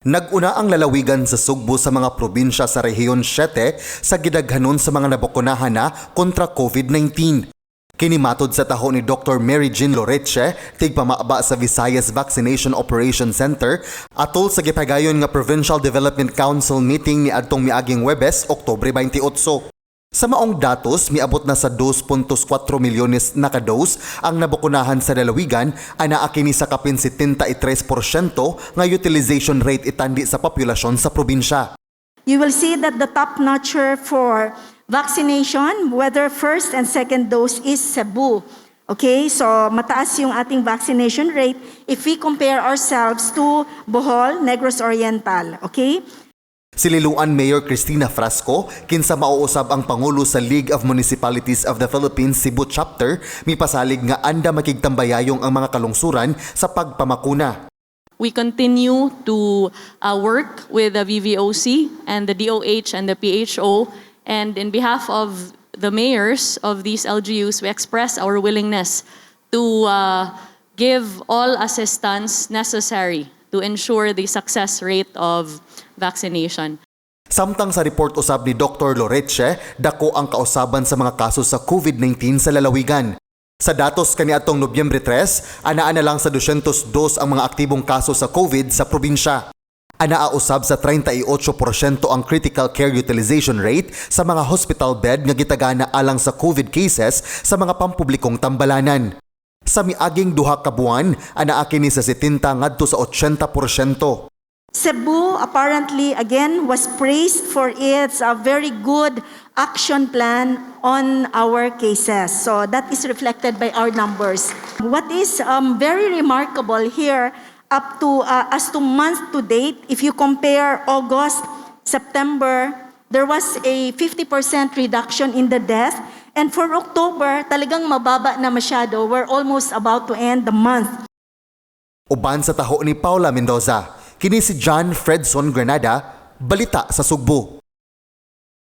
Nag-una ang lalawigan sa Sugbo sa mga probinsya sa Rehiyon 7 sa gidaghanon sa mga nabakunahan na kontra COVID-19. Kini matod sa taho ni Dr. Mary Jean Loreche, tigpamaba sa Visayas Vaccination Operation Center, atol sa gipagayon nga Provincial Development Council meeting ni adtong miaging Webes, Oktubre 28. Sa maong datos, miabot na sa 2.4 milyones na kadose ang nabakunahan sa lalawigan, anaa kini sa kapin 73% nga utilization rate itandi sa populasyon sa probinsya. You will see that the top notcher for vaccination, whether first and second dose, is Cebu. Okay, so mataas yung ating vaccination rate if we compare ourselves to Bohol, Negros Oriental. Okay? Si Liloan Mayor Cristina Frasco, kinsa mauusab ang Pangulo sa League of Municipalities of the Philippines Cebu Chapter, mipasalig nga andam makigtambayayong ang mga kalungsuran sa pagpamakuna. We continue to work with the VVOC and the DOH and the PHO. And in behalf of the mayors of these LGUs, we express our willingness to give all assistance necessary to ensure the success rate of vaccination. Samtang sa report usab ni Dr. Loreche, dako ang kausaban sa mga kaso sa COVID-19 sa lalawigan. Sa datos kaniadtong Nobyembre 3, anaa na lang sa 202 ang mga aktibong kaso sa COVID sa probinsya. Anaa usab sa 38% ang critical care utilization rate sa mga hospital bed nga gitagana alang sa COVID cases sa mga pampublikong tambalanan. Sa miaging 2 ka buwan, anaa kini sa 70 ngadto sa 80%. Cebu apparently again was praised for its very good action plan on our cases. So that is reflected by our numbers. What is very remarkable here, up to as to month to date, if you compare August, September, there was a 50% reduction in the death. And for October, talagang mababa na masyado. We're almost about to end the month. Uban sa taho ni Paula Mendoza, kini si John Fredson Granada, Balita sa Sugbo.